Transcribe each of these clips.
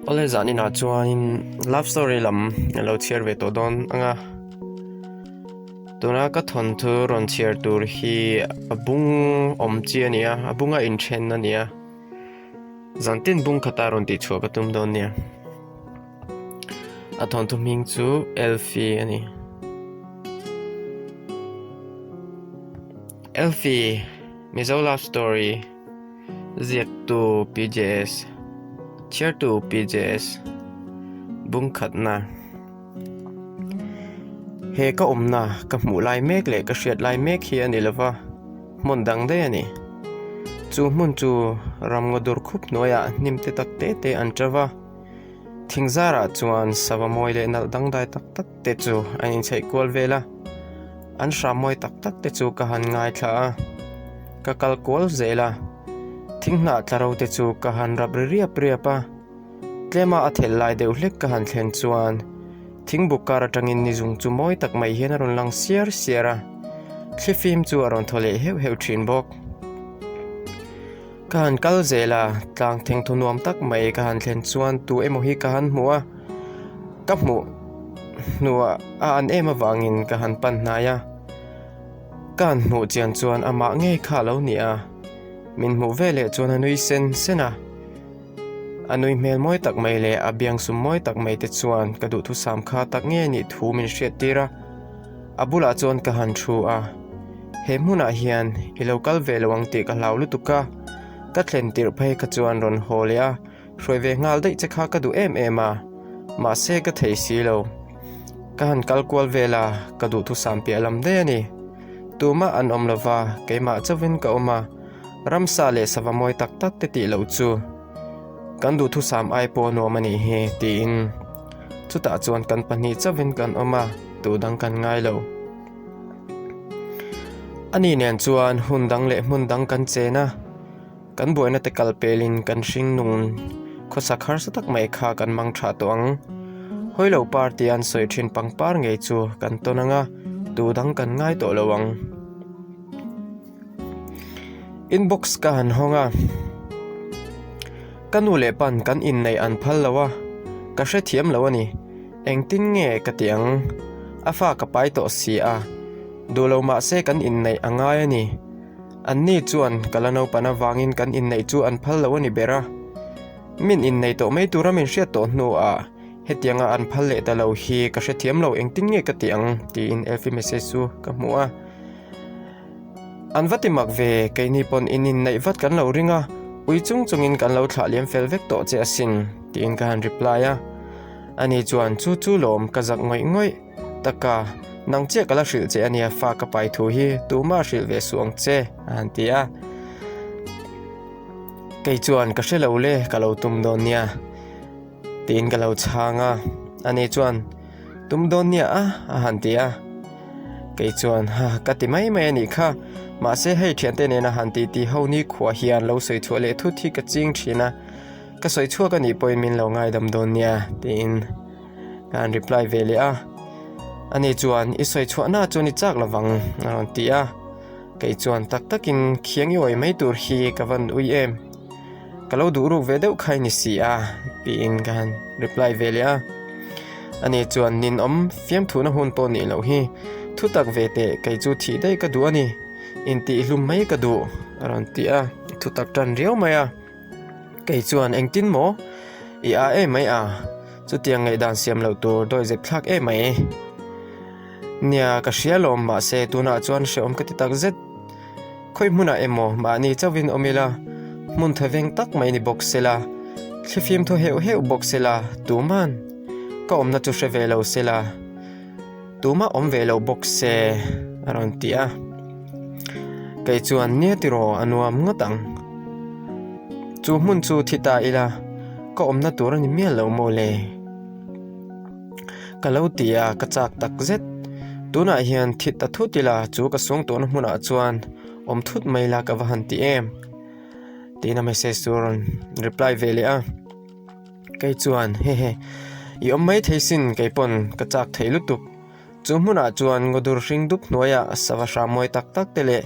Awle zaninah chuanin love story lam a lo chhiar ve tawh dawn ang a tuna ka thawnthu rawn chhiar tur hi a bung awm chi a ni a a bunga inthen a ni a zantin bung khata rawn tih chhuah ka tum dawn nia a thawnthu hming chu Elfie a ni Elfie Mizo love story. Ziaktu PJS, Chhiartu PJS, Bungkhatna He ka awmna ka hmuh lai mek leh ka hriat lai mek hi a ni lova, hmun dang daih a ni. Chu hmun chu ramngaw dur khup hnuaiah hnim te tak te te an ṭa va, thing zarah chuan sava mawi leh nalh dangdai tak tak te chu an inchheih kual vel a. An hram mawi tak tak te chu ka han ngaithla a, ka kal kual zel a, thing hnah tla ro te chu ka han rap ri riap riap a, tlema a thelh lai deuh hlek ka han thlen chuan thing buk kar atangin ni zung chu mawi tak mai hian a rawn lang siar siar a, thli fim chu a rawn thaw leh heuh heuh thin bawk. Ka han kal zel a, tlang thengthaw nuam tak mai ka han thlen chuan tu emaw hi ka han hmu a, ka hmuh hnuah a an em avangin ka han pan hnai a, ka han hmuh chian chuan amah ngei kha a lo ni a, min hmuh veleh chuan a nui sen sen a, a nui hmel mawi tak mai leh a biangsum mawi tak mai te chuan ka duhthusam kha tak ngei a nih thu min hriattir a. A bulah chuan ka han thu a, he hmunah hian i lo kal ve lo ang tih ka hlau lutuk a, ka thlen tirh phei kha chuan rawn haw leh a, hruai ve nghal daih che kha ka duh em em a, mahse ka thei si lo. Ka han kal kual vel a, ka duhthusam piah lam daih a ni. Tumah an awm lo va, keimah chauhin ka awm a, ramsa leh sava mawi tak tak te tih loh chu. Kan duhthusam ai pawh nuam a nih hi tiin chutah chuan kan pahnih chauhin kan awm a, tu dang kan ngai lo. Ani nen chuan hun dang leh hmun dang kan chen a, kan buaina te kal pelin kan hring nung khawsak harsa tak mai kha kan mang tha tawh ang. Hawilo party an sawi thin pangpar ngei chu kan tawn ang a, tu dang kan ngai tawh lo ang. Inbox ka han hawng a, ka nu leh pan kan inneih an phal lo a, ka hrethiam lo a ni. Engtin nge ka ti ang? A fa ka pai tawh si a, duh lo mah se kan inneih a ngai a ni. Anni chuan ka la naupan avangin kan inneih chu an phal lo a ni ber a. Min inneih tawh mai tura min hriat tawh hnuah hetianga an phal leh ta lo hi ka hrethiam lo engtin nge ka ti ang? tiin Elfie message chu ka hmu a. An va ti mak ve, keini pawn in inneih vat kan lo ring a, ui chung chungin kan lo thlah liam fel vek tawh che asin, tiin ka han reply a. Ani chuan, Chu chu lawm, ka zak ngawih ngawih tak a, nang chiah ka la hrilh che ania, fa ka pai thu hi tumah hrilh ve suh ang che, a han ti a. Kei chuan, Ka hre lo le, ka lo tum dawn nia. Tiin ka lo chhang a, ani chuan tum dawn nia a a han ti a. Kei chuan ha ka ti mai mai a nih kha, mahse hei thiante nena han ti ti ho ni khuah hian lo sawi chhuah leh thut hi ka ching thin a, ka sawi chhuak a nih pawhin min lo ngaidam dawn nia tiin ka han reply ve leh a. Ani chuan i sawi chhuahna chuan i chak lovang a rawn ti a, kei chuan tak takin khiang i awih mai tur hi ka van ui em. Ka lo duh ruk ve deuh kha i ni si a, tiin ka han reply ve leh a. Ani chuan ninawm fiamthuhna hun pawh nih loh hi, thu tak ve teh kei chu thih daih ka duh a ni, intihhlum mai ka duh a rawn ti a, thu tak tan riau mai a. Kei chuan engtin maw i a em mai a, chutiang ngaihdan siam loh tur dawi zep thlak em mai. Nia ka hria lawm mahse tunah chuan hrehawm ka ti tak zet. Khawi hmunah emaw mahni chauhin awm ila, hmun tha veng tak mai ni bawk sela, thlifim thaw heuh heuh bawk sela, tuman ka awmna chu hre ve lo sela, tumah awm ve lo bawk se a rawn ti a. Kei chuan nia tiraw a nuam ngawt ang. Chu hmun chu thi ta ila, ka awmna tur a ni mial lo maw le? Ka lo ti a, ka chak tak zet. Tunah hian thit ta thut ila chu ka sung tawhna hmunah chuan awm thut mai la ka va han ti em. Tiin a message chu a rawn reply ve leh a. Kei chuan hehe i awm mai thei sin kei pawn ka chak thei lutuk. Chu hmunah chuan ngawdur hring dup hnuaiah sava hram mawi tak tak te leh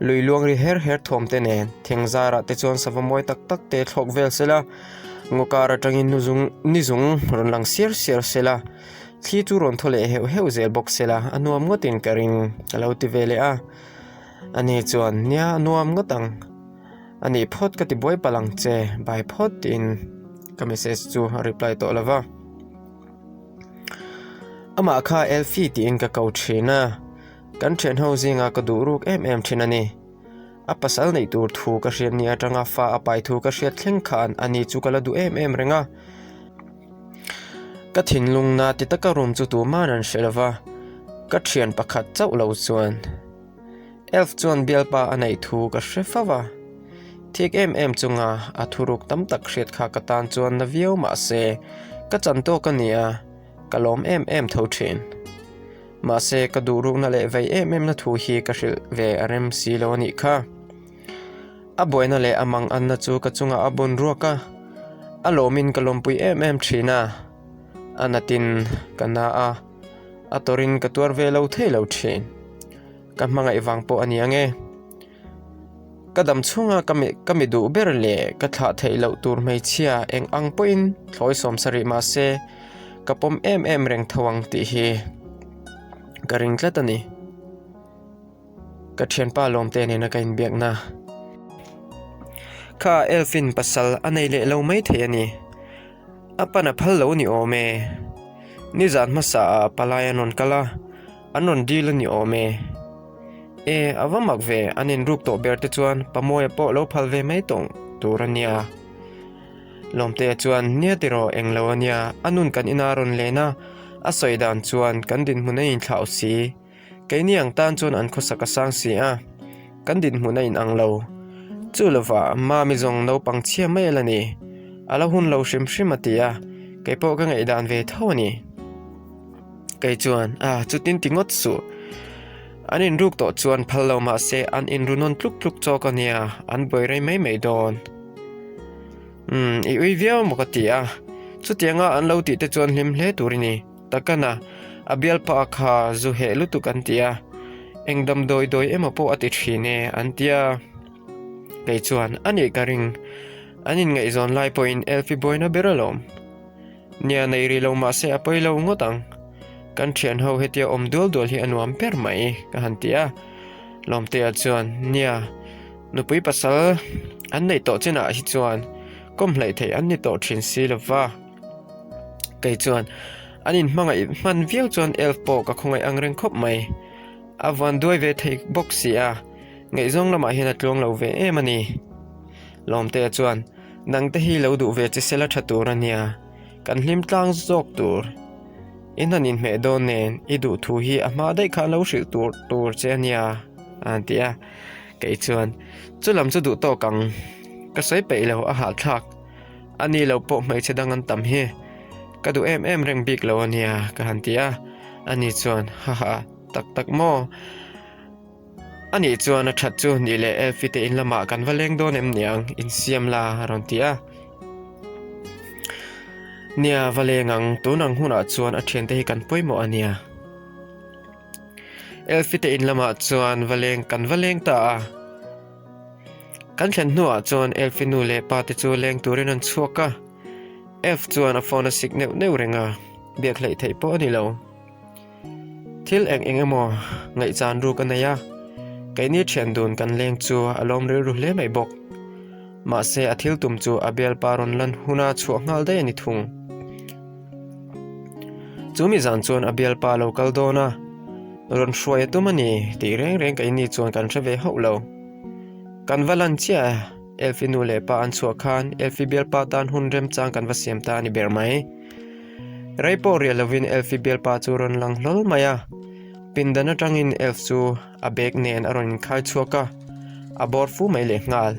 lui luang ri her her thawm te nen thing zarah te chuan sava mawi tak tak te thlawk vel sela. Ngaw kar atangin nuzung nizung rawn lang siar siar sela, thli chu rawn thaw leh heuh heuh zel bawk sela, a nuam ngawtin ka ring ka lo ti ve leh a. Ani chuan, Nia, a nuam ngawt ang. A nih phawt ka ti buai palh ang che, bai phawt tiin ka message chu a reply tawh lo va. Amah kha Elfie tiin ka ko thin a, kan thianho zinga ka duh ruk em em thin a ni. A pasal neih tur thu ka hriat ni atanga fa a pai thu ka hriat thleng khan a ni chu ka la duh em em reng a. Ka thinlung na ti taka room chu tuman an hre lova, ka thian pakhat chauh lo chuan Elf chuan bialpa a neih thu ka hre fo va. Thik em em chunga a thuruk tam tak hriat kha ka tan chuan na viau mahse ka chan tawk a ni a, ka lawm em em tho thin. Mahse ka duh rukna leh vei em em na thu hi ka hrilh ve a rem si lo a nih kha. A buaina leh a mang anna chu ka chungah a bun ruak a, a lawmin ka lawmpui em em thin a, a natin ka na a, a tawrin ka tuar ve lo thei lo thin. Ka hmangaih vang pawh a ni ang e. Ka dam chhunga ka mi ka mi duh ber leh ka thlah theih loh tur hmeichhia eng ang pawhin thlawi sawm sarih mah se ka pawm em em reng tho ang tih hi ka ring tlat a ni. Ka thianpa lawmte nena ka inbiakna kha Elfin pasal a nei leh lo mai thei a ni. A pan a phal lo ni awm e. Nizan hmasa ah palai an rawn kal a, an rawn dil a ni awm e. E, a va mak ve, an inruk tawh ber te chuan Pamawia pawh lo phal ve mai tawng tur a nia. Lawmtea chuan, Nia tiraw, eng lo a nia, a nun kan ina rawn len a, a sawi dan chuan kan dinhmun a inthlau si. Keini ang tan chuan an khawsak a sang si a, kan dinhmun a inang lo. Chu lovah Mami zawng naupang chhia mai a la ni. A la hun lo hrim hrim a ti a, kei pawh ka ngaihdan ve tho a ni. Kei chuan, A, chutin ti ngawt suh. An inruk tawh chuan phal lo mah se an inru nawn tluk tluk chawk a nia, an buai rei mai mai dawn. Umm, i ui viau maw ka ti a, chutianga an lo tih te chuan hlim hle tur i ni. Takana, a bialpa kha zu heh lutuk an ti a, eng damdawi dawi emaw pawh a ti thin e an ti a. Kei chuan a nih ka ring, an inngaihzawn lai pawhin Elfi buaina ber alawm. Nia nei rih lo mahse a pawi lo ngawt ang. Kan thian ho hetia awm dual dual hi a nuam ber mai ka han ti a. Lawmtea chuan, Nia, nupui pasal an neih tawh chinah hi chuan kawm hleih theih an ni tawh thin si lova. Kei chuan an inhmangaih hman viau chuan elf pawh ka khawngaih ang reng khawp mai. A van duai ve thei bawk si a, ngaihzawng lamah hian a tluang lo ve em a ni. Lawmtea chuan, Nangte hi lo duh ve che sela tha tur a nia, kan hlim tlang zawk tur. In han inhmeh dawn nen i duh thu hi a hma daih khan lo hrilh tur tur che a nia, a han ti a. Kei chuan, Chu lam chu duh tawk ang, ka sawi peih lo a hahthlak. A ni lo pawh hmeichhe dang an tam hi. Ka duh em em reng bik lo a nia ka han ti a. A ni chuan, Haha, tak tak maw? A nih chuan a that chu nih leh Elfi te in lamah kan va leng dawn em niang, insiam la a rawn ti a. Nia, va leng ang, tun ang hunah chuan a thiante hi kan pawimawh a nia. Elfi te in lamah chuan va leng kan va leng ta a. Kan thlen hnuah chuan Elfi nu leh pa te chu leng turin an chhuak a, Elf chuan a phone a sik neuh neuh reng a, biak hleih theih pawh a ni lo. Thil eng eng emaw ngaihchan ruk a nei a, keini thian dun kan leng chu a lawm rilru hle mai bawk. Mahse a thil tum chu a bialpa rawn lan huna chhuah nghal daih a ni thung. Chu mi zan chuan a bialpa a lo kal dawn a, rawn hruai a tum a ni tih reng reng keini chuan kan hre ve hauh lo. Kan va lan chiah e, Elfi nu leh pa an chhuah khan Elfi bialpa tan hun remchang kan va siam ta a ni ber mai. Rei pawh riah lovin Elfi bialpa chu rawn lang hlawl mai a, pindan atangin Elf chu a bag nen a rawn inkhai chhuak a, a bawr fu mai leh nghal.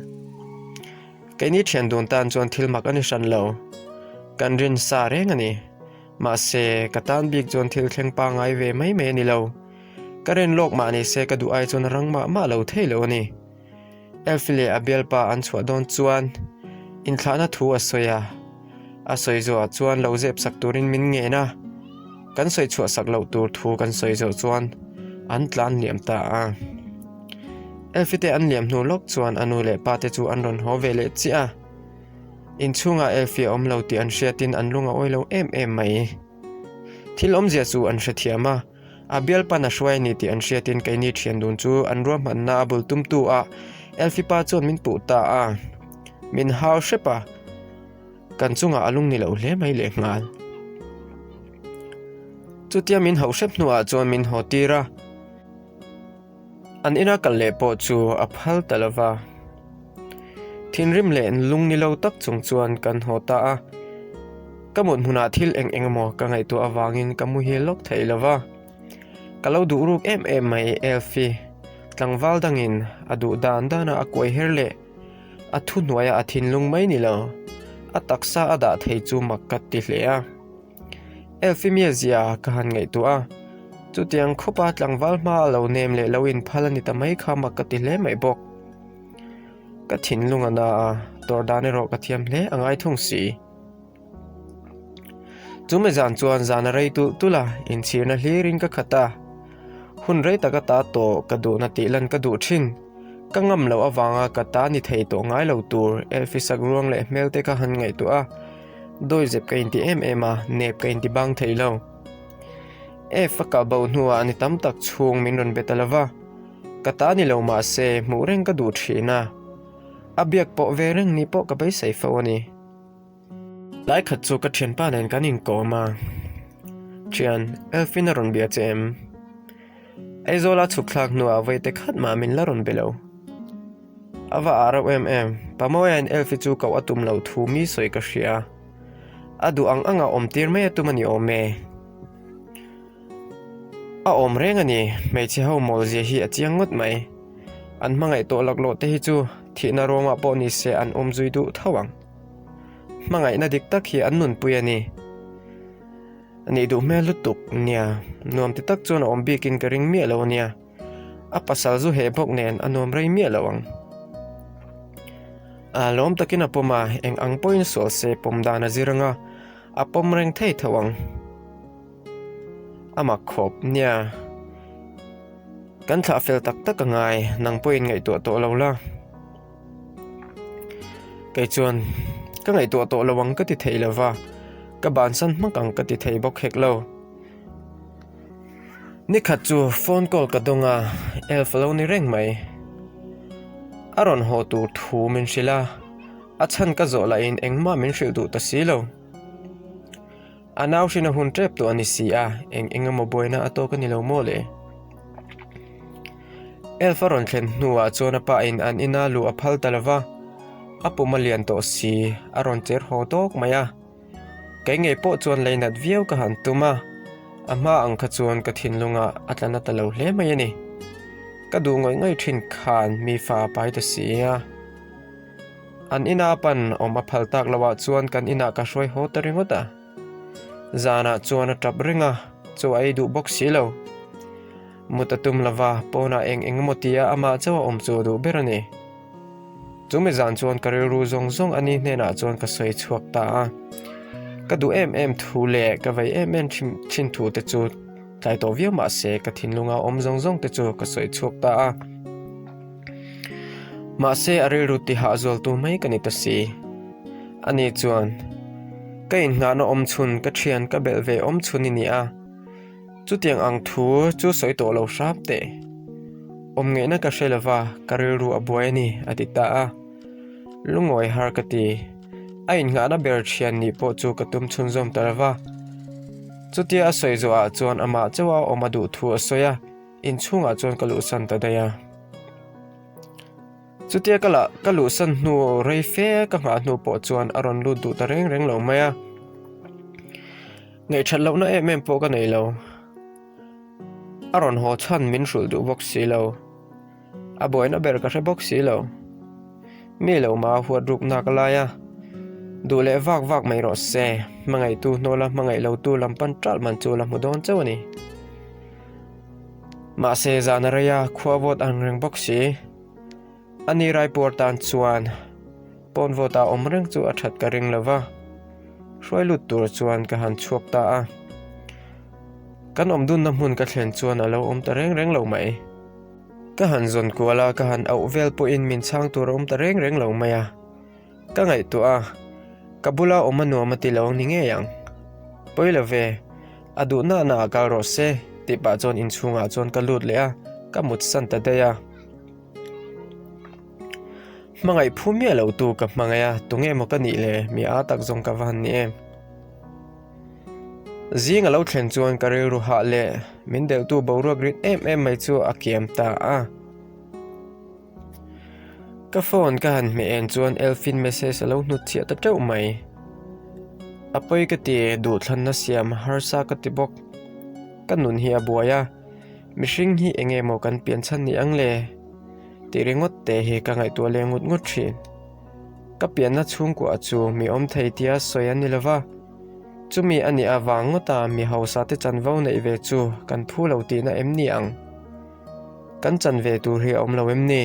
Keini thian dun tan chuan thil mak a ni hran lo. Kan rin sa reng a ni. Mahse, ka tan bik chuan thil thleng pangngai ve mai mai a ni lo. Ka rin lawk mah ni se ka duh ai chuan a rang mah mah lo thei lo a ni. Elfi leh a bialpa an chhuah dawn chuan inthlahna thu a sawi a. A sawi zawhah chuan lo zep sak turin min ngen a. Kan sawi chhuah sak loh tur thu kan sawi zawh chuan an tlan liam ta a. Elfi te an liam hnu lawk chuan a nu leh pa te chu an rawn haw ve leh chiah a. Inchhungah Elfie a awm lo tih an hriatin an lung a awi lo em em mai. Thil awmzia chu an hrethiam a, a bialpan a hruai a ni tih an hriatin keini thian dun chu an ruahmanna a bul tumtu ah Elfie pa chuan min puh ta a, min hau hrep a, kan chungah a lung ni lo hle mai lehnghal. Chutia min hauh hrep hnuah chuan min haw tir a. An ina kal leh pawh chu a phal ta lo va. Thinrim leh lung ni lo tak chung chuan kan haw ta a. Ka mut hmunah thil eng eng emaw ka ngaihtuah avangin ka muhil lawk thei lo va. Ka lo duh ruk em em mai Elfie, tlangval dangin a duh dan dana a kuai her leh a thuhnuaia a thinlung mai ni lo, a taksa a dah thei chu mak ka ti hle a. Elfimia zia ka han ngaihtuah a, chutiang khawpa tlangval hma a lo nem leh lo inphal a ni ta mai kha mak ka ti hle mai bawk. Ka thinlung a na a, tawrh dan erawh ka thiam hle a ngai thung si. Chumi zan chuan zan a rei tulh tulh a, inchhirna hlirin ka khat a. Hun rei tak ata tawh ka duhna tih lan ka duh thin. Ka ngam loh avanga ka ta ni thei tawh ngai lo tur Elfi sak ruang leh hmel te ka han ngaihtuah a, Dawizep ka inti em em a, nep ka inti bang thei lo. F a kah bo hnuah ni tam tak chhung min rawn be ta lo va, ka ta ni lo mah se hmuh reng ka duh thin a, a biak pawh ve reng ni pawh ka beisei fo a ni. Lai khat chu ka thianpa nen kan inkawm a, Thian, Elfin a rawn bia che em? Aizawla chhuk thlak hnuah vawi te khat mah min la rawn be lo. A va ah reuh em em, Pamoiain Elfi chu koh a tum loh thu mi sawi ka hria. A duh ang anga awm tir mai a tum a ni awm e. A awm reng a ni, hmeichhe ho mawl zia hi a chiang ngawt mai. An hmangaih tawh laklawh te hi chu thihna ruangah pawh ni se an awm zui duh tho ang. Hmangaihna dik tak hi an nunpui a ni. A nih duh hmel lutuk nia, nuam ti tak chuan a awm bikin ka ring miah lo a nia. A pasal zu heh bawk nen a nuam rei miah lo ang. A lawm takin a pawm a, eng ang pawhin sual se pawm dan a zir anga a pawm reng thei tho ang. A mak khawp nia. Kan thlah fel tak tak a ngai, nang pawhin ngaihtuah tawh lo la. Kei chuan ka ngaihtuah tawh lo ang ka ti thei lo va, ka bansan hmak ang ka ti thei bawk hek lo. Nikhat chu phone call ka dawng a, elf a lo ni reng mai. A rawn haw tur thu min hrilh a, a chhan ka zawh lahin engmah min hrilh duh ta si lo. A nau hrin a hun tep tawh a ni si a, eng eng emaw buaina a tawk a ni lo maw le? Elf a rawn thlen hnuah chuan a pa in an ina luh a phal ta lo va, a pum a lian tawh si, a rawn cher haw tawk mai a. Kei ngei pawh chuan lei nat viau ka han tum a, a hma ang kha chuan ka thinlungah a tla na ta lo hle mai a ni. Ka duh ngawih ngawih thin khan mi fa a pai ta si a. An ina pan awm a phal tak loah chuan kan inah ka hruai haw ta ringawt a. Zanah chuan a tap reng a, chaw a ei duh bawk si lo. Mut a tum lova, pawnah eng eng emaw tia amah chauh a awm chu a duh ber a ni. Chumi zan chuan ka rilru zawng zawng a ni hnenah chuan ka sawi chhuak ta a. Ka duh em em thu leh ka vei em em thin thu te chu tlai tawh viau mah se ka thinlunga awm zawng zawng te chu ka sawi chhuak ta a. Mahse a rilru tihah zualtu mai ka ni ta si. Ani chuan, Ka inngahna awm chhun ka thian ka belh ve awm chhun i ni a. Chutiang ang thu chu sawi tawh lo hrap teh. Awm ngeihna ka hre lova, ka rilru a buai a ni, a ti ta a. Lungawi har ka ti. A innghahna ber thian nih pawh chu ka tum chhunzawm ta lova. Chutia a sawi zawhah chuan amah chauha awm a duh thu a sawi a, inchhungah chuan ka luhsan ta daih a. Chutia ka lah ka luhsan hnu rei fe ka nghah hnu pawh chuan a rawn lut duh ta reng reng lo mai a. Ngaihthat lohna em em pawh ka nei lo. A rawn haw chhan min hrulh duh bawk si lo. A buaina ber ka hre bawk si lo. Mi lo ma huat ruk nak a lai a. Duh leh vak vak mai rawh se. Hmangaihtu hnawla hmangaih lotu lam pan ṭalh man chu la hmu dawn chauh a ni. Mahse zan a rei a, khua vawt ang reng bawk si. A ni Raipuar tan chuan pawn vawtah awm reng chu a that ka ring lo va, hruai lut tur chuan ka han chhuak ta a. Kan awm dunna hmun ka thlen chuan a lo awm ta reng reng lo mai. Ka han zawn kual a, ka han auh vel pawhin min chhang tur a awm ta reng reng lo mai a. Ka ngaihtuah a. Ka bula awm a nuam a ti lo ni ngei ang. Pawi lo ve, a duh na na ah kal rawh se tih pah chuan inchhungah chuan ka lut leh a, ka mut san ta daih a. Hmangaih phu miah lo tu ka hmangaih a, tunge maw ka nih le, mi a tak zawng ka va han ni em. Zing a lo thlen chuan ka rilru hah leh min delhtu boruak rit em em mai chu a kiam ta a. Ka phone ka han hmeh en chuan Elfin message a lo hnut chhiah ta teuh mai. A pawi ka ti, duhthlanna siam harsa ka ti bawk. Ka nun hi a buai a, mihring hi eng nge maw kan pian chhan ni ang le? Tih ringawt te hi ka ngaihtuah leh ngut ngut thin. Ka pianna chhungkua chu mi awm thei tia sawi a ni lo va, chumi a nih avang ngawta mi hausa te chanvo neih ve chu kan phu lo tihna em ni ang? Kan chan ve tur hi a awm lo em ni?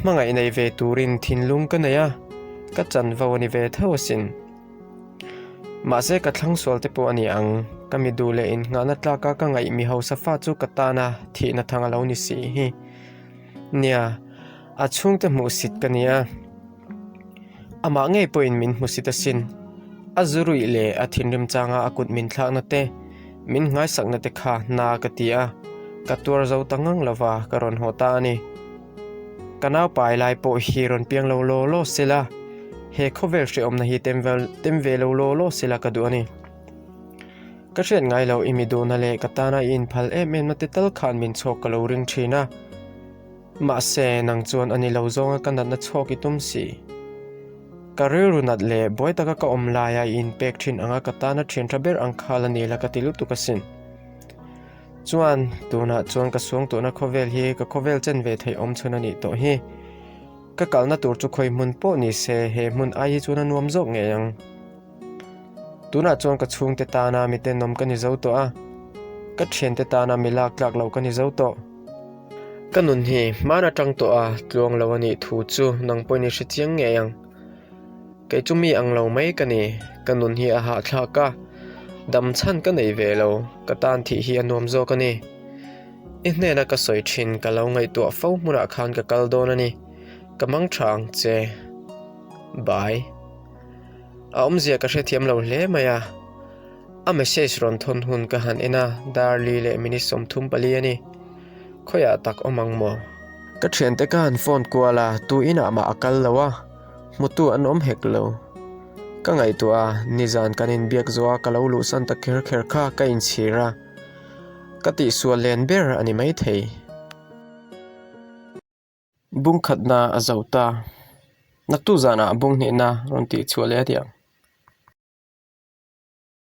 Hmangaih nei ve turin thinlung ka nei a, ka chanvo a ni ve tho asin. Mahse ka thlang sual te pawh a ni ang, ka mi duh leh innghahna tlaka ka ngaih mi hausa fa chu ka tana thihna thang a lo ni si hi. Nia, a chhungte hmuhsit ka ni a. Amah ngei pawhin min hmusit asin. A zu ruih leh a thinrim changa a kut min thlakna te, min nghaisakna te kha na ka ti a, ka tuar zo ta ngang lova ka rawn haw ta a ni. Ka naupai lai pawh hi rawn piang lo law law sela, he khawvel hrehawmna hi tem ve lo law law sela ka duh a ni. Ka hriat ngai loh i mi duhna leh ka tana i inphal em em na te tal khan min chhawk ka lo ring thin a. Mahse, nang chuan a ni lo zawnga ka natna chhawk i tum si. Ka rilru nat leh buai taka ka awm laia i inpek thin anga ka tana thian tha ber ang kha la ni la ka ti lutuk asin. Chuan, tunah chuan ka suangtuahna khawvel hi ka khawvel chen ve theih awm chhun a nih tawh hi. Ka kalna tur chu khawi hmun pawh ni se he hmun ai hi chuan a nuam zawk ngei ang. Tunah chuan ka chhungte tana mi tenawm ka ni zo tawh a, ka thiante tana mi lak tlak loh ka ni zo tawh. Ka nun hi hman atang tawh a tluang lo a nih thu chu nang pawhin i hre chiang ngei ang. Kei chu mi ang lo mai ka ni, ka nun hi a hahthlak a, dam chhan ka nei ve lo, ka tan thih hi a nuam zawk a ni. I hnena ka sawi thin ka lo ngaihtuah fo hmunah khan ka kal dawn a ni, ka mang tha ang che. Bye. A awmzia ka hrethiam lo hle mai a, a message rawn thawn hun ka han en a, dar li leh minute 34 a ni. Khawiah tak awm ang maw? Ka thiante ka han phone kual a, tu inah mah a kal lo a, hmutu an awm hek lo. Ka ngaihtuah a, nizan kan inbiak zawh a ka lo luhsan ta kher kher kha ka inchhir a, ka tihsual len ber a ni maithei. Bung khatna a zo ta. Naktu zanah bung hnihna rawn tih chhuah leh a ti ang.